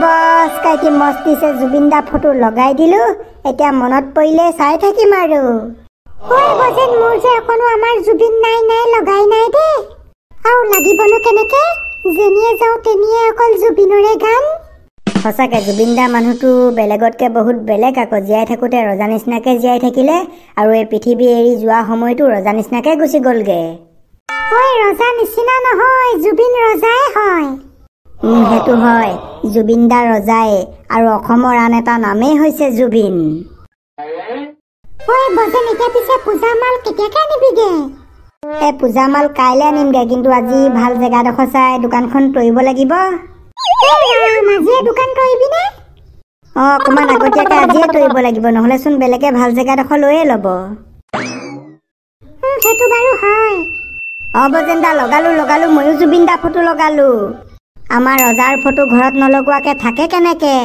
বছ কাইটি মস্তিছে জুবিন দা photo লগাই দিলো, এতিয়া মনত পৰিলে চাই থাকিম আৰু। ঐ বজেন, মোৰ যে অকণো আমাৰ জুবিন নাই নাই লগাই নাই দেই। আৰু লাগিবনো কেনেকে, যেনিয়ে যাওঁ তেনিয়ে অকল জুবিনৰে গান। সঁচাকে জুবিন দা মানুহটো বেলেগতকে বহুত বেলেগ আকৌ। জীয়াই থাকোঁতে ৰজা নিচিনাকে জীয়াই থাকিলে আৰু এই পৃথিৱী এৰি যোৱা সময়তো ৰজা নিচিনাকে গুচি গ'লগে। ঐ ৰজা নিচিনা নহয়, জুবিন ৰজাই হয়। সেইটো হয়, জুবিন দা ৰজাই আৰু অসমৰ আন এটা নামেই হৈছে জুবিন। ঐ বজেন, এতিয়া পিছে পূজা মাল কেতিয়াকে আনিবিগে? এই পূজা মাল কাইলৈ আনিমগে, কিন্তু আজি ভাল জেগাডোখৰ চাই দোকানখন তৰিব লাগিব। আজিয়ে দোকান তৰিবিনে? অ, অকণমান আগতীয়াকে আজিয়ে তৰিব লাগিব, নহ'লেচোন বেলেগে ভাল জেগাডোখৰ লৈয়ে ল'ব। সেইটো বাৰু হয়। অ বজেন দা, লগালো লগালো, ময়ো জুবিন দা ফটো লগালো। আমাৰ ৰজাৰ ফটো ঘৰত নলগোৱাকে থাকে কেনেকে?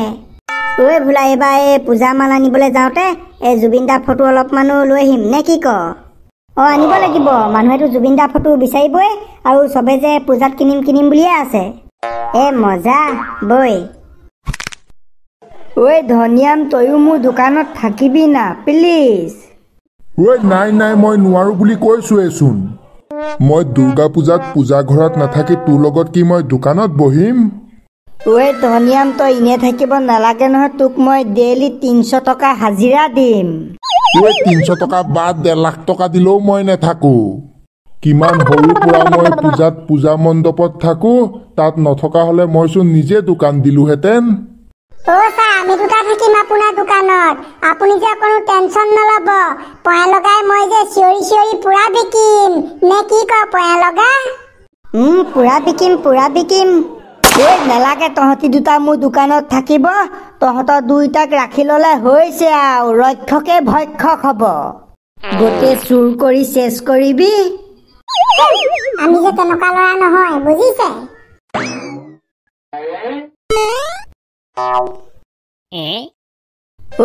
ঐ ভোলা, এইবাৰ এই পূজা মাল আনিবলৈ যাওঁতে এই জুবিন দা ফটো অলপমানো লৈ আহিম নে কি ক? অ আনিব লাগিব, মানুহেতো জুবিন দা ফটো বিচাৰিবই আৰু চবে যে পূজাত কিনিম কিনিম বুলিয়ে আছে। এ মজা বৈ। ঐ ধনিয়াম, তয়ো মোৰ দোকানত থাকিবি না প্লিজ। ঐ নাই নাই, মই নোৱাৰো বুলি কৈছোৱেচোন। মই দুৰ্গা পূজাত পূজা ঘৰত নাথাকি তোৰ লগত কি মই দোকানত বহিম? ঐ ধনিয়াম, তই এনে থাকিব নালাগে নহয়, তোক মই ডেইলি 300 টকা হাজিৰা দিম। ঐ 300 টকা বাদ, 1.5 লাখ টকা দিলেও মই নাথাকো। কিমান সৰুৰ পৰা মই পূজাত পূজা মণ্ডপত থাকো, তাত নথকা হলে মইচোন নিজে দোকান দিলোহেঁতেন। অ ছাৰ, আমি দুটা থাকিম আপোনাৰ দোকানত, আপুনি যে অকণো টেনচন নল'ব। পয়া লগাই মই যে চিঞৰি চিঞৰি পুৰা বিকিম নে কি ক পয়া লগা? পুৰা বিকিম, পুৰা বিকিম। ঐ নালাগে, তহঁতি দুটা মোৰ দোকানত থাকিব, তহঁতৰ দুইটাক ৰাখি ল'লে হৈছে আৰু, ৰক্ষকে ভক্ষক হ'ব, গোটেই চুৰ কৰি চেচ কৰিবি। আমি যে তেনেকুৱা ল'ৰা নহয়, বুজিছে?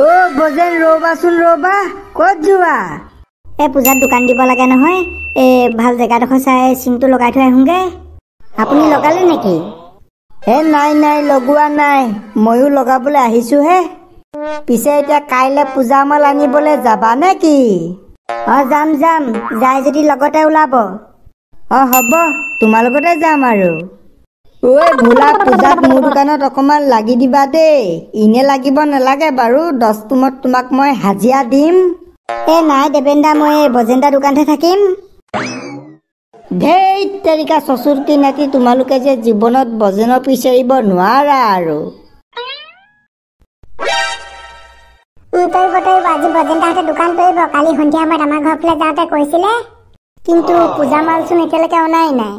অ বজেন, ৰ'বাচোন ৰ'বা, ক'ত যোৱা? এই পূজাত দোকান দিব লাগে নহয়, এই ভাল জেগাডোখৰ চাই চিনটো লগাই থৈ আহোঁগে। আপুনি লগালে নেকি? হে নাই নাই, লগোৱা নাই, ময়ো লগাবলৈ আহিছোহে। পিছে এতিয়া কাইলৈ পূজা মাল আনিবলৈ যাবা নে কি? অ যাম যাম, যাই যদি লগতে ওলাব। অ হ'ব, তোমাৰ লগতে যাম আৰু। ঐ ভোলা, পূজাত মোৰ দোকানত অকণমান লাগি দিবা দেই। এনে লাগিব নালাগে বাৰু, 10 টোমত তোমাক মই হাজিৰা দিম। এ নাই দেৱেন দা, মই বজেন দা দোকানতহে থাকিম। ধেই তেৰিকা, চচুৰ কি নাতি, তোমালোকে যে জীৱনত বজেনৰ পিছ এৰিব নোৱাৰা আৰু। তৰিব তৰিব, আজি বজেন দাহঁতে দোকান তৰিব। কালি সন্ধিয়া সময়ত আমাৰ ঘৰ ফালে যাওঁতে কৈছিলে, কিন্তু পূজা মালচোন এতিয়ালৈকে অনাই নাই।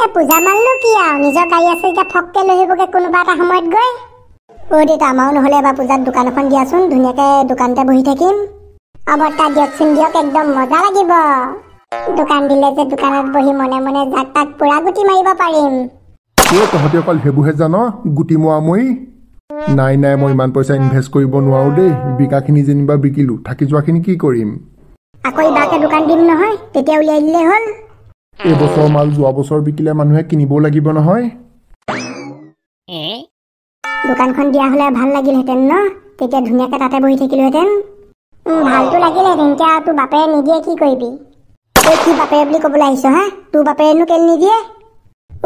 এই পূজা মালনো কি আৰু, নিজৰ গাড়ী আছে যেতিয়া ফককে লৈ আহিবগে কোনোবা এটা সময়ত গৈ। অ দেউতা, আমাৰো নহ'লে এবাৰ পূজাত দোকান এখন দিয়াচোন, ধুনীয়াকে দোকানতে বহি থাকিম। অ বৰ্তা দিয়কচোন দিয়ক, একদম মজা লাগিব। দোকান দিলে যে দোকানত বহি মনে মনে যাক তাক পুৰা গুটি মাৰিব পাৰিম। ঐ তহঁতি অকল সেইবোৰহে জান, গুটি মৰা মই। নাই নাই, মই ইমান পইচা ইনভেষ্ট কৰিব নোৱাৰো দেই। বিকাখিনি যেনিবা বিকিলো, থাকি যোৱাখিনি কি কৰিম? আকৌ ইবাৰকে দোকান দিম নহয়, তেতিয়া উলিয়াই দিলেই হ'ল। এইবছৰ মাল যোৱা বছৰ বিকিলে মানুহে কিনিবও লাগিব নহয়। দোকানখন দিয়া হ'লে ভাল লাগিলহেঁতেন ন, তেতিয়া ধুনীয়াকে তাতে বহি থাকিলোহেঁতেন। ভালতো লাগিলহেঁতেন, এতিয়া তোৰ বাপেৰে নিদিয়ে কি কৰিবি? ঐ কি বাপেৰে বুলি ক'বলৈ আহিছ হা? তোৰ বাপেৰেনো কেলে নিদিয়ে?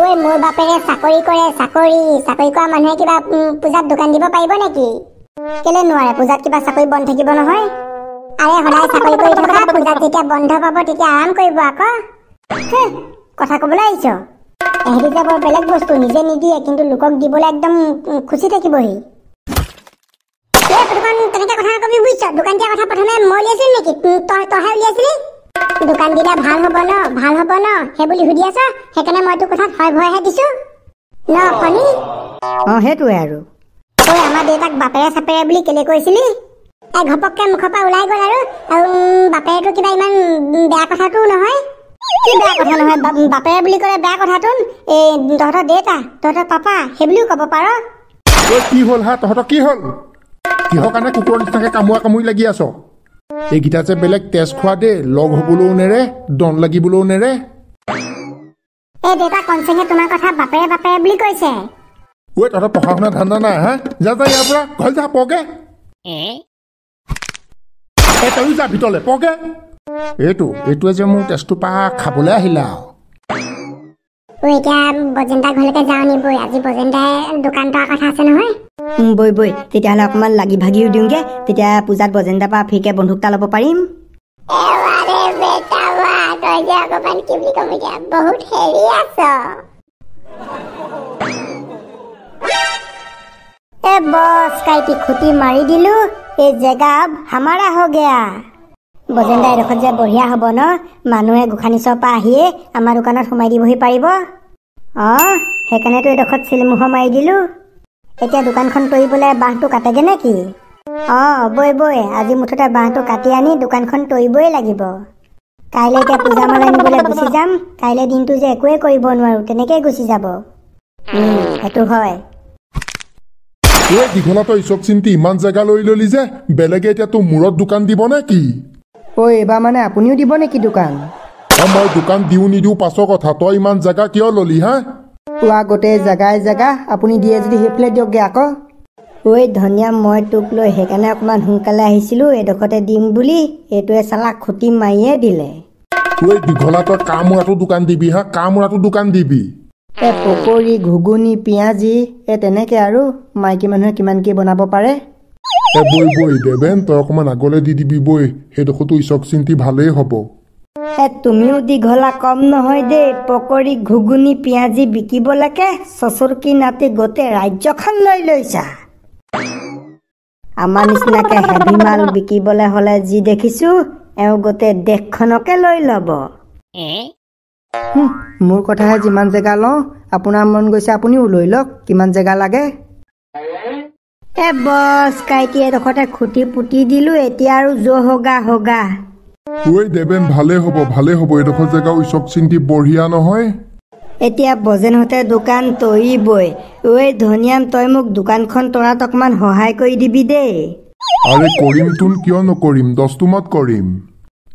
ঐ মোৰ বাপেৰে চাকৰি কৰে, চাকৰি চাকৰি কৰা মানুহে কিবা পূজাত দোকান দিব পাৰিব নেকি? কেলে নোৱাৰে? পূজাত কিবা চাকৰি বন্ধ থাকিব নহয়। আৰে সদায় চাকৰি কৰি থকা, পূজাত যেতিয়া বন্ধ পাব তেতিয়া আৰাম কৰিব আকৌ। কথা ক'বলৈ আহিছ? এহেঁতি যে বৰ বেলেগ বস্তু, নিজে নিদিয়ে কিন্তু লোকক দিবলৈ একদম খুচি থাকিবহি। এই দোকান তেনেকে কথা নকবি বুজিছ? দোকান দিয়া কথা প্ৰথমে মই উলিয়াইছিলো নেকি? তইহে উলিয়াইছিলি? দোকান দিলে ভাল হ'ব ন, ভাল হ'ব ন সেই বুলি সুধি আছ, সেইকাৰণে মই তোৰ কথাত হয় ভয়হে দিছো ন ফণী? অ সেইটোৱে আৰু। ঐ আমাৰ দেউতাক বাপেৰে চাপেৰে বুলি কেলে কৈছিলি? এই ঘপককে মুখৰ পৰা ওলাই গ'ল আৰু। বাপেৰেতো কিবা ইমান বেয়া কথাটোও নহয়। কি বেয়া কথা নহয়? বাপেৰে বুলি ক'লে বেয়া কথাটোন? এই তহঁতৰ দেউতা, তহঁতৰ পাপা সেই বুলিও ক'ব পাৰ। ঐ কি হ'ল হা, তহঁতৰ কি হ'ল? কিহৰ কাৰণে কুকুৰৰ নিচিনাকে কামোৰা কামুৰি লাগি আছ? এইকেইটা যে বেলেগ তেজ খোৱা দেই, লগ হ'বলৈও নেৰে, দন লাগিবলৈও নেৰে। এই দেউতা কনচেঙে তোমাৰ কথা বাপেৰে বাপেৰে বুলি কৈছে। ঐ তহঁতৰ পঢ়া শুনা ধান্দা নাই হা? যা যা ইয়াৰ পৰা, ঘৰ যা পগে। এই তয়ো যা ভিতৰলৈ পগে। এইটো এইটোৱে যে মোৰ তেজটো পা খাবলৈ আহিলে আৰু। ঐ এতিয়া বজেন্দাৰ ঘৰলৈকে যাওঁ নি বৈ? আজি বজেন্দাই দোকান তৰা কথা আছে নহয়। বৈ বৈ তেতিয়াহ'লে অকণমান লাগি ভাগিও দিওঁগে, তেতিয়া পূজাত বজেন্দাৰ পৰা ফ্ৰীকে বন্দুক এটা ল'ব পাৰিম। এৱাৰে বেটা ৱা, তই যে অকণমান কি বুলি ক'ম এতিয়া, বহুত হেৰি আছ। এ বছ কাইটি খুটি মাৰি দিলো, এই জেগা আব হামাৰা হৈ গয়া। বজেন্দা এডোখৰত যে বঢ়িয়া হ'ব ন, মানুহে গোসাঁনীচৰ পৰা আহিয়ে আমাৰ দোকানত সোমাই দিবহি পাৰিব। অঁ, সেইকাৰণেতো এডোখৰত চিলমোহৰ মাৰি দিলো। এতিয়া দোকানখন তৰিবলৈ বাঁহটো কাটেগে নে কি? অঁ বৈ বৈ, আজি মুঠতে বাঁহটো কাটি আনি দোকানখন তৰিবই লাগিব। কাইলৈ এতিয়া পূজা মাল আনিবলৈ গুচি যাম, কাইলৈ দিনটো যে একোৱেই কৰিব নোৱাৰো, তেনেকেই গুচি যাব। সেইটো হয়। ঐ দীঘলা, তই ইচক চিন্তি ইমান জেগা লৈ ললি যে, বেলেগে এতিয়া তোৰ মূৰত দোকান দিব নে কি? ঐ এইবাৰ মানে আপুনিও দিব নেকি দোকান? মই দোকান দিওঁ নিদিওঁ পাছৰ কথা, তই ইমান জেগা কিয় ললি হা? কোৱা গোটেই জেগাই জেগা আপুনি দিয়ে যদি সেইফালে দিয়কগে আকৌ। ঐ ধনিয়া, মই তোক লৈ সেইকাৰণে অকণমান সোনকালে আহিছিলোঁ, এইডোখৰতে দিম বুলি, এইটোৱে চালা খুটি মাৰিয়ে দিলে। ঐ দীঘলা, তই কামোৰাটো দোকান দিবি হা? কামোৰাটো দোকান দিবি। এই পকৰী, ঘুগুনি, পিঁয়াজি, এই তেনেকে আৰু মাইকী মানুহে কিমান কি বনাব পাৰে। এ বৈ বৈ দেৱেন, তই অকণমান আগলৈ দি দিবি বৈ, সেইডোখৰতো ইচক চিন্তি ভালেই হ'ব। এ তুমিও দীঘলা কম নহয় দেই, পকৰী, ঘুগুনি, পিঁয়াজি বিকিবলৈকে চচুৰ কি নাতি গোটেই ৰাজ্যখন লৈ লৈছা। আমাৰ নিচিনাকে হেভি মাল বিকিবলৈ হ'লে যি দেখিছো, এওঁ গোটেই দেশখনকে লৈ ল'ব। মোৰ কথাহে যিমান জেগা লওঁ, আপোনাৰ মন গৈছে আপুনিও লৈ লওক, কিমান জেগা লাগে। এ বছ কাইটি এডোখৰতে খুটি পুতি দিলো, এতিয়া আৰু য হোগা হোগা। ঐ দেৱেন, ভালেই হ'ব ভালেই হ'ব, এইডোখৰ জেগাও ইচক চিন্তি বঢ়িয়া নহয়। এতিয়া বজেনহঁতে দোকান তৰিবই। ঐ ধনিয়াম, তই মোক দোকানখন তৰাত অকণমান সহায় কৰি দিবি দেই। আৰে কৰিম তোন, কিয় নকৰিম, দহটোমত কৰিম।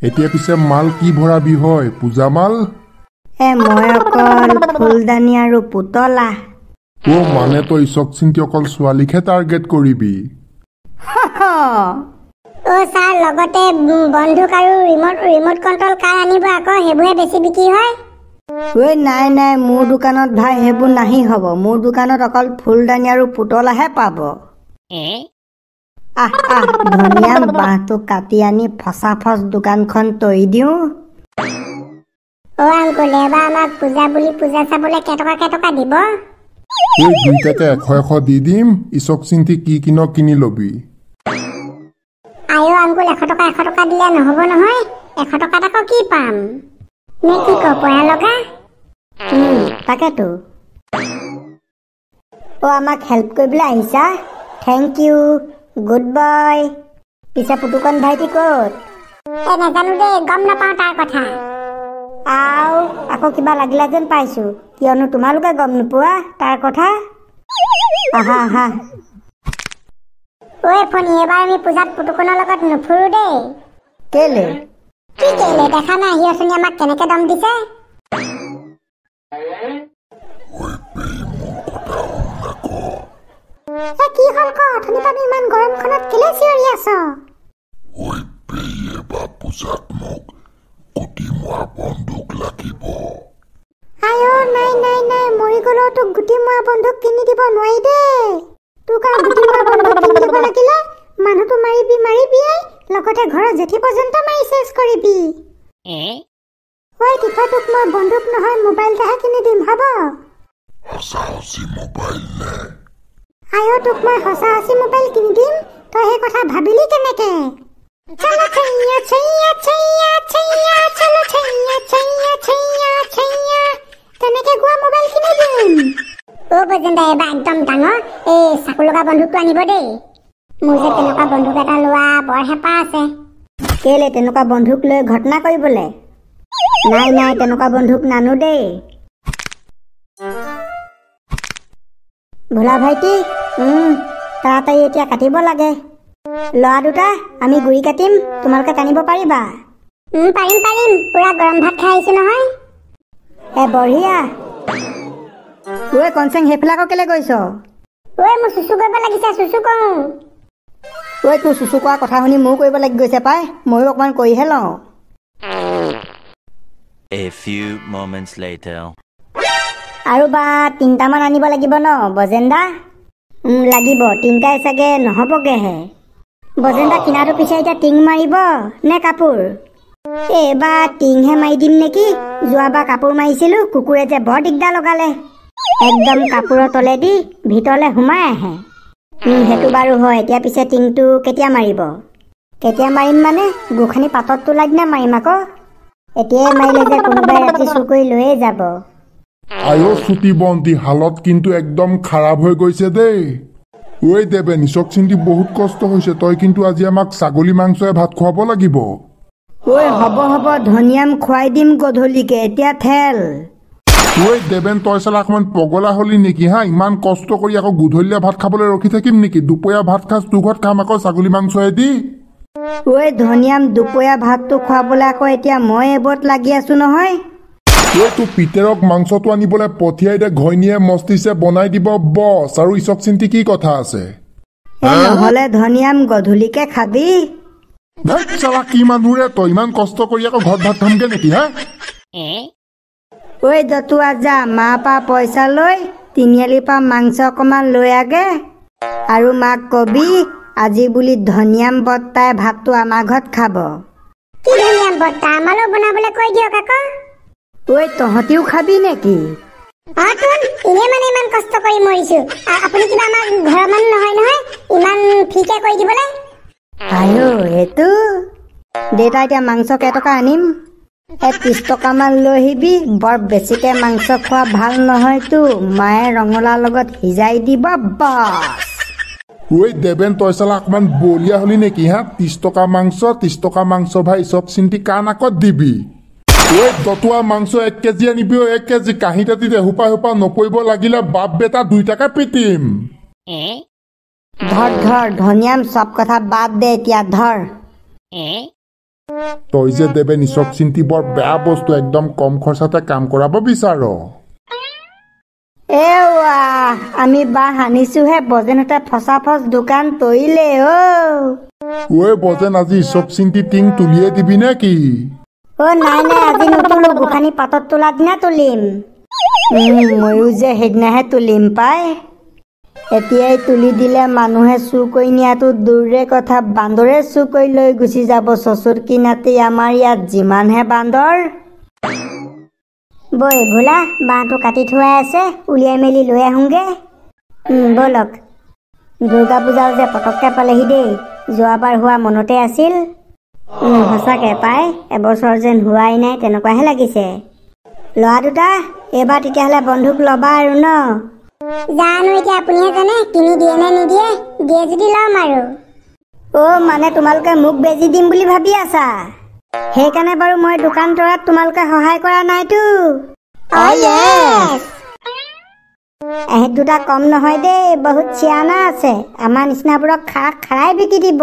এতিয়া পিছে মাল কি ভৰাবি হয়, পূজা মাল? এ মই অকল ফুলদানি আৰু পুতলা। অ মানে তই ইচক চিন্তি অকল ছোৱালীকহে টাৰ্গেট কৰিবি? অ ছাৰ, লগতে বন্দুক আৰু ৰিমট কণ্ট্ৰল কাৰ আনিব আকৌ, সেইবোৰহে বেছি বিক্ৰী হয়। ঐ নাই নাই, মোৰ দোকানত ভাই সেইবোৰ নাহি হ'ব, মোৰ দোকানত অকল ফুলদানি আৰু পুতলাহে পাব। আহ আহ ধনিয়াম, বাঁহটো কাটি আনি ফচাফচ দোকানখন তৰি দিওঁ। অ আংকুল, এবাৰ আমাক পূজা বুলি পূজা চাবলৈ কেইটকা কেইটকা দিব? ঐ দুইটাকে 100 দি দিম, ইচক চিন্তি কি কিন কিনি লবি। আয়ো আংকুল, 100 টকা 100 টকা দিলে নহ'ব নহয়, 100 টকাত আকৌ কি পাম নে কি ক পয়া লগা? তাকেতো। অ আমাক হেল্প কৰিবলৈ আহিছা, thank U, good boy. পিছে পুতুকন ভাইটি ক'ত? এ নাজানো দেই, গম নাপাওঁ তাৰ কথা। আও আকৌ কিবা লাগিলে যেন পাইছো, কিয়নো তোমালোকে গম নোপোৱা তাৰ কথা। আহা আহা। ঐ ফণী, এবাৰ আমি পূজাত পুতুকনৰ লগত নুফুৰো দেই। কেলে? কি কেলে, দেখা নাই সি অথনি আমাক কেনেকে দম দিছে? কি হ'ল ক, অথনি পাবি ইমান গৰমখনত কেলে চিঞৰি আছ? ঐ এবাৰ পূজাত মোক গুটি মৰা বন্দুক লাগিব। আয়ো নাই নাই নাই, মৰি গ'লেও তোক গুটি মৰা বন্দুক কিনি দিব নোৱাৰি দেই। তোক আৰু গুটি মৰা বন্দুক কিনি দিব লাগিলে মানুহটো মাৰিবি মাৰিবিয়েই, লগতে ঘৰৰ জেঠী পৰ্যন্ত মাৰি চেচ কৰিবি। ঐ টিফা, তোক মই বন্দুক নহয় মোবাইল এটাহে কিনি দিম, হ'ব? সঁচা সঁচি মোবাইল নে? আয়ো তোক মই সঁচা সঁচি মোবাইল কিনি দিম, তই সেই কথা ভাবিলি কেনেকে? চলো छैया छैया छैया छैया, চলো छैया छैया छैया छैया, তেনেকে গোৱা মোবাইল কিনি দিম। অ বজেন্দা, এবাৰ একদম ডাঙৰ এই চাকু লগা বন্দুকটো আনিব দেই। মোৰ যে তেনেকুৱা বন্দুক এটা লোৱা বৰ হেঁপাহ আছে। কেলে তেনেকুৱা বন্দুক লৈ ঘটনা কৰিবলৈ? নাই নাই, তেনেকুৱা বন্দুক নানো দেই। ভোলা ভাইটি, তাড়াতাড়ি এতিয়া কাটিব লাগে। ল'ৰা দুটা, আমি গুৰি কাটিম, তোমালোকে টানিব পাৰিবা? পাৰিম পাৰিম, পুৰা গৰম ভাত খাই আহিছো নহয়। এ বঢ়িয়া। ঐ কনচেং, সেইফালে আকৌ কেলে গৈছ? ঐ মোৰ চুচু কৰিব লাগিছে, চুচু কৰোঁ। ঐ তোৰ চুচু কৰা কথা শুনি মোৰো কৰিব লাগি গৈছে পাই, ময়ো অকণমান কৰিহে লওঁ। A few moments later. আৰু বা তিনিটামান আনিব লাগিব ন বজেন্দা? লাগিব, তিনিটাই চাগে নহ'বগেহে। বজেন্দা কিনাটো পিছে এতিয়া টিং মাৰিব নে কাপোৰ? এইবাৰ টিংহে মাৰি দিম নেকি? যোৱাবাৰ কাপোৰ মাৰিছিলোঁ, কুকুৰে যে বৰ দিগদাৰ লগালে, একদম কাপোৰৰ তলেদি ভিতৰলৈ সোমাই আহে। সেইটো বাৰু হয়। এতিয়া পিছে টিংটো কেতিয়া মাৰিব? কেতিয়া মাৰিম মানে গোসানী পাতত তোলা দিনা মাৰিম আকৌ। এতিয়াই মাৰিলে যে কোনোবাই ৰাতি চুৰ কৰি লৈয়ে যাব। আয়ো চুটি বন্তি, হালত কিন্তু একদম খাৰাপ হৈ গৈছে দেই। ঐ দেৱেন, ইচক চিন্তি বহুত কষ্ট হৈছে, তই কিন্তু আজি আমাক ছাগলী মাংসৰে ভাত খুৱাব লাগিব। ঐ হ'ব হ'ব, ধনিয়াম খুৱাই দিম গধূলিকে, এতিয়া ঠেল। ঐ দেৱেন, তই চালা অকণমান পগলা হলি নেকি হা? ইমান কষ্ট কৰি আকৌ গধূলিয়া ভাত খাবলৈ ৰখি থাকিম নেকি? দুপৰীয়া ভাত খাজ তোৰ ঘৰত খাম আকৌ ছাগলী মাংসয়েদি। ঐ ধনিয়াম, দুপৰীয়া ভাতটো খুৱাবলৈ আকৌ এতিয়া মই এইবোৰত লাগি আছো নহয়। ঐ তোৰ পিতেৰক মাংসটো আনিবলৈ পঠিয়াই দে, ঘৈণীয়ে মস্তিছে বনাই দিব বছ। আৰু ইচক চিন্তি কি কথা আছে? নহ'লে ধনিয়াম গধূলিকে খাবি। ধেৎ চালা, কি মানুহ ৰে তই, ইমান কষ্ট কৰি আকৌ ঘৰত ভাত খামগে নেকি হা? ঐ দতুৱা, যা মা পা পইচা লৈ তিনিআলিৰ পৰা মাংস অকণমান লৈ আগে, আৰু মাক কবি আজি বুলি ধনিয়াম বৰ্তাই ভাতটো আমাৰ ঘৰত খাব। কি ধনিয়াম বৰ্তা, আমালৈও বনাবলৈ কৈ দিয়ক আকৌ। ঐ তহঁতিও খাবি নেকি? অ তোন, এনে মানে ইমান কষ্ট কৰি মৰিছো, আপুনি কিবা আমাৰ ঘৰৰ মানুহ নহয় নহয় ইমান ফ্ৰীকে কৰি দিবলৈ। আয়ো সেইটো দেউতা, এতিয়া মাংস কেইটকা আনিম? এই 30 টকামান লৈ আহিবি, বৰ বেছিকে মাংস খোৱা ভাল নহয়তো, মায়ে ৰঙালাওৰ লগত সিজাই দিব বাছ। ঐ দেৱেন, তই চালা অকণমান বলিয়া হলি নেকি হা? 30 টকা মাংস, 30 টকা মাংস ভাই চব চিন্তি কাৰ নাকত দিবি? ঐ দতুৱা, মাংস 1 কেজি আনিবি, 1 কেজি কাঁহী তাঁতিত এসোপা এসোপা নপৰিব লাগিলে বাপ বেটা দুইটাকে পিটিম। ধৰ ধৰ ধনিয়াম, চব কথা বাদ দে এতিয়া ধৰ। তই যে দেৱেন ইচক চিন্তি বৰ বেয়া বস্তু, একদম কম খৰচাতে কাম কৰাব বিচাৰ। এৱা আমি বাঁহ আনিছোহে, বজেনহঁতে ফচা ফচ দোকান তৰিলে অ। ঐ বজেন, আজি ইচক চিন্তি টিং তুলিয়ে দিবি নে কি? অ নাই নাই, আজি নুতুলো, গোসানী পাতত তোলা দিনা তুলিম। ময়ো যে সেইদিনাহে তুলিম পাই। এতিয়াই তুলি দিলে মানুহে চুৰ কৰি নিয়াটো দূৰৰে কথা, বান্দৰে চুৰ কৰি লৈ গুচি যাব। চচুৰ কি নাতি, আমাৰ ইয়াত যিমানহে বান্দৰ। বৈ ভোলা, বাঁহটো কাটি থোৱাই আছে, উলিয়াই মেলি লৈ আহোঁগে। ব'লক। দুৰ্গা পূজাও যে পটককৈ পালেহি দেই, যোৱাবাৰ হোৱা মনতে আছিল। সঁচাকে পাই এবছৰ যেন হোৱাই নাই তেনেকুৱাহে লাগিছে। ল'ৰা দুটা, এইবাৰ তেতিয়াহ'লে বন্ধুক ল'বা আৰু ন? জানো এতিয়া আপুনিহে জানে কিনি দিয়ে নে নিদিয়ে, দিয়ে যদি ল'ম আৰু। অ' মানে তোমালোকে মোক বেজি দিম বুলি ভাবি আছা, সেইকাৰণে বাৰু মই দোকান তৰাত তোমালোকে সহায় কৰা নাইতো। এহেঁত দুটা কম নহয় দেই, বহুত চিয়ানা আছে, আমাৰ নিচিনাবোৰক খাৰা খাৰাই বিকি দিব।